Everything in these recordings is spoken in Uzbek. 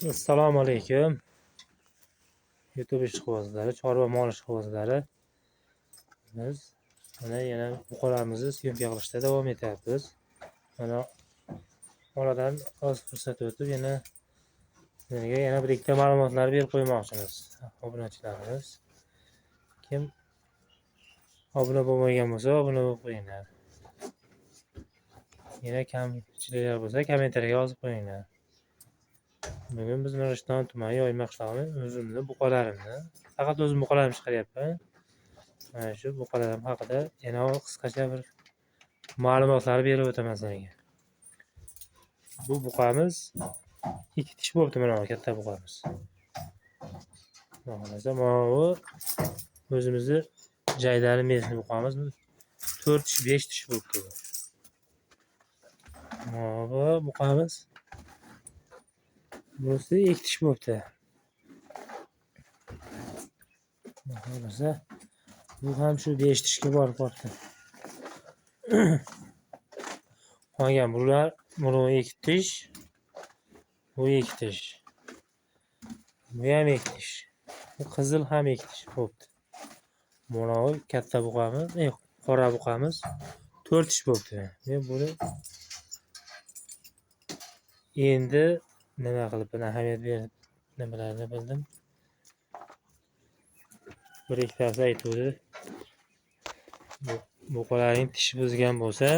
Assalomu alaykum. YouTube ishqibozlari, chorva mol ishqibozlari. Biz mana yana buqalarimizni syomka qilishda davom etyapmiz. Mana oradan oz fursat o'tib yana sizlarga yana bir ikkita ma'lumotlar berib qo'ymoqchimiz. Obunachilarimiz. Kim obuna bo'lmagan bo'lsa, obuna bo'lib qo'yinglar. Yana kamchiliklar bo'lsa, kommentariyga yozib qo'yinglar. Bugun biz Mirishton tumani Yoyma qishlog'ini o'zimni buqalarimni, faqat o'zim buqalarimni chiqaryapman. Mana shu buqalarim haqida yana qisqacha bir ma'lumotlar berib o'taman sizlarga. Bu buqamiz 2 tish bo'libdi, mana bu katta buqamiz. Mana bu o'zimizni jaydari mesni buqamiz. 4 tish, 5 tish bo'libdi bu. Mana bu buqamiz. Bunisi 2 tish bo'libdi. Bo'lmasa bu ham shu 5 tishga borib qolibdi. Qolgan bular buni 2 tish, bu 2 tish. Bu ham 2 tish. Bu qizil ham 2 tish bo'libdi. Mana bu katta buqamiz, qora buqamiz 4 tish bo'libdi. Men buni endi nima qilib ahamiyat berib nimalarni bildim. Bir ikkitasi aytuvdi. Buqalarning tishi buzgan bo'lsa,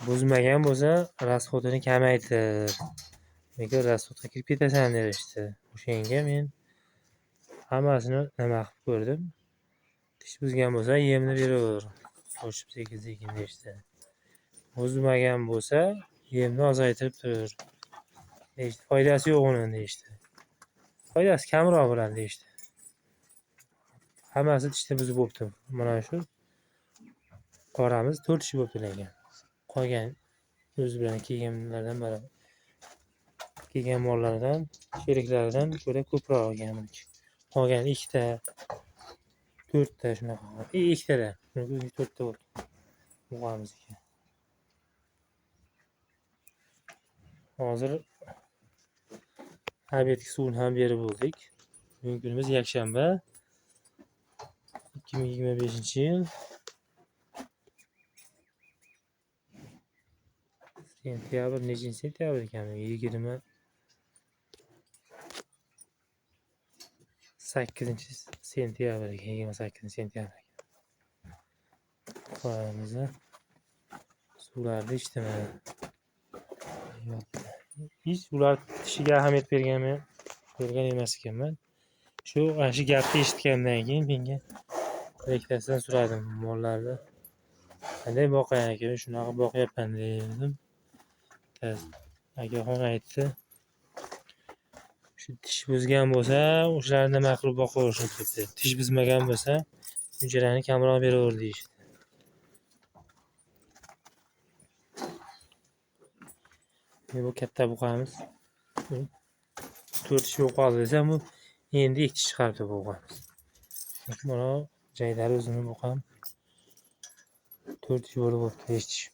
buzmagan bo'lsa, rasxodini kamaytir. Lekin rasxodga kirib ketasan deyishdi. O'shanga men hammasini nima qilib ko'rdim. Tish buzgan bo'lsa, yemni beraver. Qo'shib sekin-sekin deyishdi. Buzmagan bo'lsa, yemni ozaytirib tur. Deyishdi. Foydasi yo'q uni deyishdi. Foydasi kamroq bo'ladi deyishdi. Hammasi tishni buzib bo'pti. Mana shu qoramiz 4 tish bo'libdi lekin. Qolgan o'zi bilan kelganlardan bari kelgan mollardan, sheriklaridan ko'ra ko'proq olgan buniki. Qolgan 2 ta, 4 ta shunaqa. 2 tada, buniki 4 ta bo'ldi. Buqamizniki. Hozir obedki suvini ham berib bo'ldik. Bugun kunimiz yakshanba. 2025-yil sentyabr, nechinchi sentyabr ekan? 28 sentyabr ekan, 28 sentyabr ekan. Buqalarimizni suvlarni ichdimi? Hech ular tishiga ahamiyat bergan emas ekanman. Shu ana shu gapni eshitgandan keyin menga ikkitasidan so'radim, mollarni qanday boqayan aka, shunaqa boqyapman dedim. Akaxon aytdi, shu tish buzgan bo'lsa, o'shalarni nima qilib boqaverishni debdi. Tish buzmagan bo'lsa, unchalarni kamroq beraver deyishdi. Bu katta buqamiz 4 tish bo'lib qoldi desam, bu endi 2 tish chiqaribdi bu buqamiz. Mana jaydari o'zini buqam 4 tish bo'lib bo'pti, 5 tish.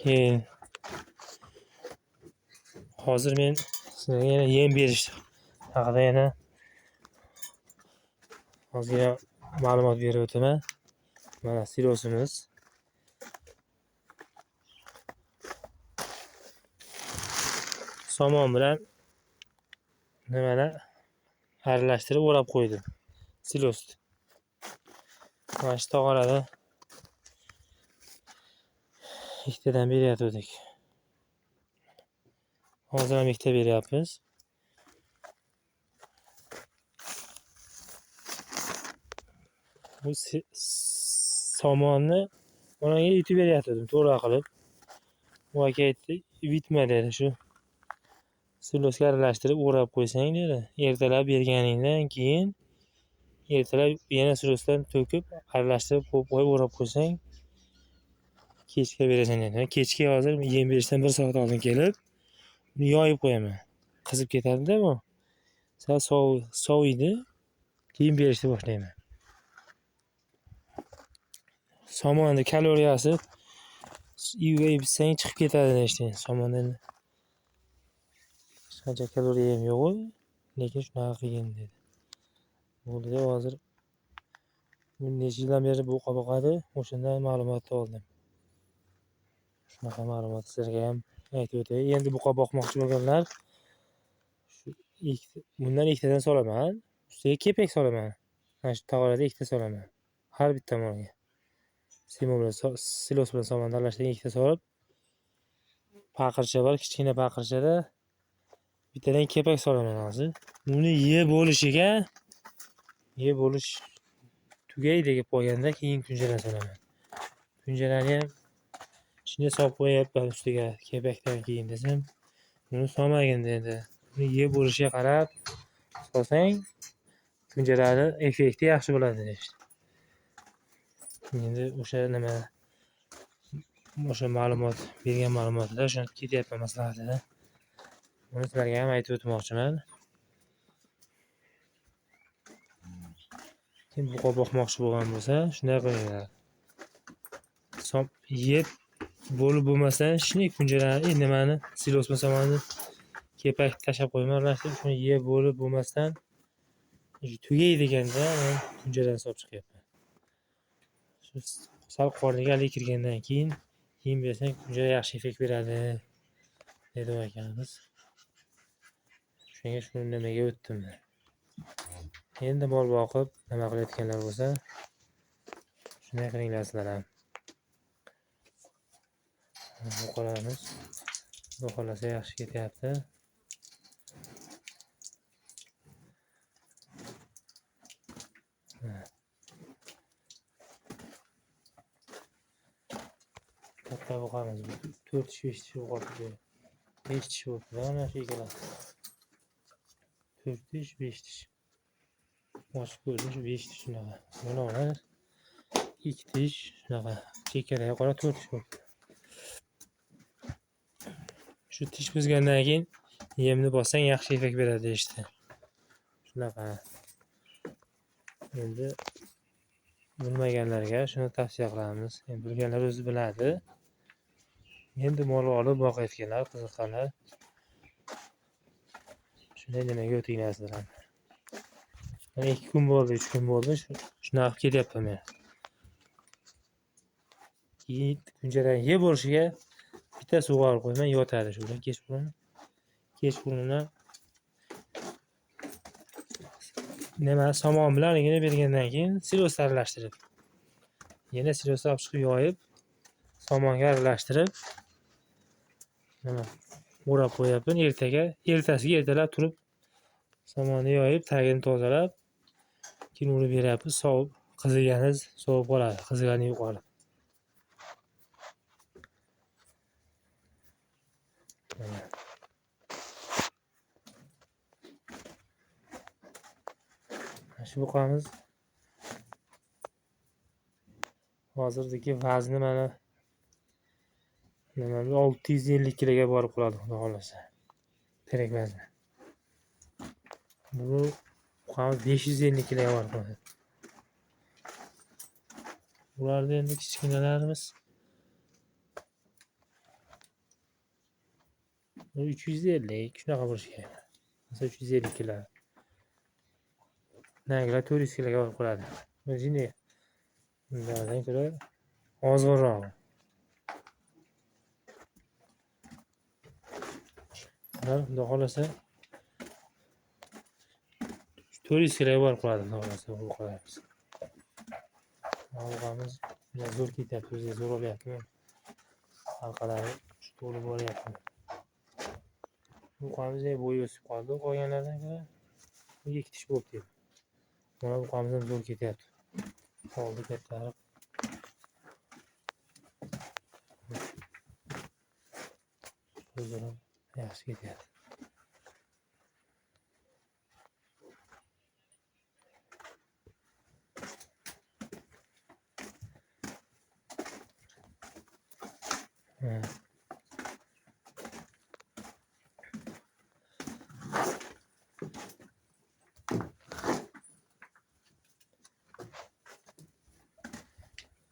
Keyin hozir men sizlarga yana yem berish haqida yana ozgina ma'lumot berib o'taman. Mana silosimiz. Somon bilan nimani aralashtirib o'rab qo'ydim. Silosni. Mana shu tog'orada ikkitadan beryaptik. Hozir ham ikkita beryapmiz. Bu somonni onamga yutib beryaptim, to'g'ri qilib. U aka aytdi, "Vitma" dedi, shu silosga aralashtirib o'rab qo'ysang dedi. Ertalab berganingdan keyin ertalab yana silosdan to'kib, aralashtirib qo'yib qo'yib o'rab qo'ysang, Kechga berasan dedi. Kechga hozir yem berishdan 1 soat oldin kelib, uni yoyib qo'yaman. Qizib ketadi-da bu. Sal soviydi. Keyin berishni boshlayman. Somonni kaloriyasi uyga yebsang chiqib ketadi deyishdi. Somonda endi hech qancha kaloriya ham yo'q, lekin shunaqa qilgin dedi. Bo'ldi, hozir necha yildan beri buqa boqadi, o'shandan ma'lumot oldim. Shunaqa ma'lumot sizlarga ham aytib o'tay. Endi buqa boqmoqchi bo'lganlar shu bundan ikkitadan solaman, ustiga kepak solaman. Mana shu tog'orada ikkita solaman. Har bitta molga. Simo bilan silos bilan somonni aralashtirgan ikkita solib, paqircha bor, kichkina paqirchada bittadan kepak solaman hozir. Uni yeb bo'lishiga, yeb bo'lish tugaydi deb qo'yganda keyin kunjara solaman. Kunjarani ham shunday solib qo'yapman ustiga kepakdan keyin desam, uni solmagin dedi. Uni yeb bo'lishiga qarab solsang, kunjarani effekti yaxshi bo'ladi deyishdi. Endi o'sha nima, o'sha ma'lumot bergan ma'lumotida o'shani ketyapman maslahatida. Buni sizlarga ham aytib o'tmoqchiman. Kim buqa boqmoqchi bo'lgan bo'lsa, shunday qilinglar. Yeb bo'lib bo'lmasa, shunday kunjarani, nimani, silos somonni kepak tashlab qo'yman, aralashtirib shuni yeb bo'lib bo'lmasdan tugay deganda men kunjarani solib chiqyapman. Shu sal qorniga hali kirgandan keyin yem bersang kunjara yaxshi effekt beradi, dedi akamiz. Shunga shu nimaga o'tdim men. Endi mol boqib nima qilayotganlar bo'lsa, shunday qilinglar sizlar ham. Buqalarimiz xudo xohlasa yaxshi ketyapti. Katta buqamiz 4 tish, 5 tish bo'libdi. 5 tish bo'libdi mana shu ikkalasi. 4 tish, 5 tish. Ochib ko'rdim, shu 5 tish shunaqa. Mana ular 2 tish shunaqa. Chekkadagi qora 4 tish bo'libdi. Shu tish buzgandan keyin yemni bossang yaxshi effekt beradi deyishdi. Shunaqa. Endi bilmaganlarga shuni tavsiya qilamiz. Endi bilganlar o'zi biladi. Endi mol olib boqayotganlar, qiziqqanlar shunday nimaga o'tinglar sizlar ham. Mana 2 kun bo'ldi, 3 kun bo'ldi, shunaqa qilib ketyapman men. Keyin kunjarani yeb bo'lishiga bitta sug'orib qo'yman, yotadi shu bilan kechqurun. Kechqurunini nima somon bilan yana bergandan keyin silos aralashtirib, yana silosni olib chiqib yoyib, somonga aralashtirib nima o'rab qo'yapman. Ertasiga ertalab turib somonni yoyib, tagini tozalab, keyin urib beryapmiz. Sovib, qizigani sovib qoladi, qizigani yo'qolib. Mana shu buqamiz hozirdagi vazni mana nimamiz 650 kiloga borib qoladi xudo xohlasa. Tirik vazni. Bu buqamiz 550 kiloga borib qoladi. Bularda endi kichkinalarimiz 350 shunaqa bo'lishi kerak. Masalan 350 kilo. Nagilar 400 kiloga borib qoladi. O'zini bundan ko'ra ozg'inroq. Ular xudo xohlasa 400 kiloga borib qoladi, xudo xohlasa buqalarimiz. Buqamiz zo'r ketyapti, o'ziga zo'r olyapti. Halqalari to'lib boryapti. Buqamiz bo'yi o'sib qoldi, qolganlardan ko'ra 2 tish bo'libdi. Mana buqamiz ham zo'r ketyapti. Oldi kattarib. O'zini yaxshi ketyapti.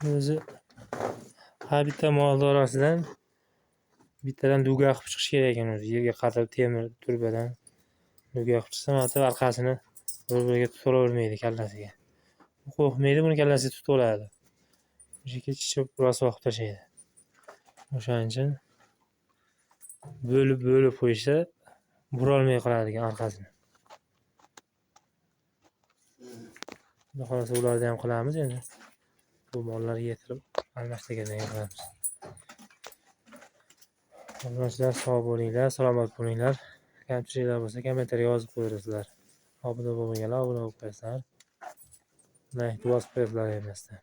O'zi har bitta molni orasidan bittadan duga qilib chiqish kerak ekan o'zi. Yerga qadab temir turbadan duga qilib chiqsa, mana orqasini bir-biriga tutolavermaydi kallasiga. Qo'rqmaydi, buni kallasiga tutib oladi. O'sha chichib rasvo qilib tashlaydi. O'shaning uchun bo'lib-bo'lib qo'yishsa, burolmay qoladi ekan orqasini. Xudo xohlasa ularni ham qilamiz endi. Bu mollar yetilib almashtirgandan keyin qilamiz. Obunachilar, sog' bo'linglar, salomat bo'linglar. Kamchiliklar bo'lsa kommentariya yozib qo'yasizlar. Obuna bo'lmaganlar obuna bo'lib qo'yasizlar. Laykni bosib qo'yasizlar emasdan.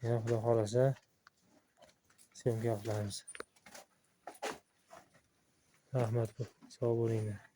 Yana Xudo xohlasa syomka qilamiz. Rahmat, sog' bo'linglar.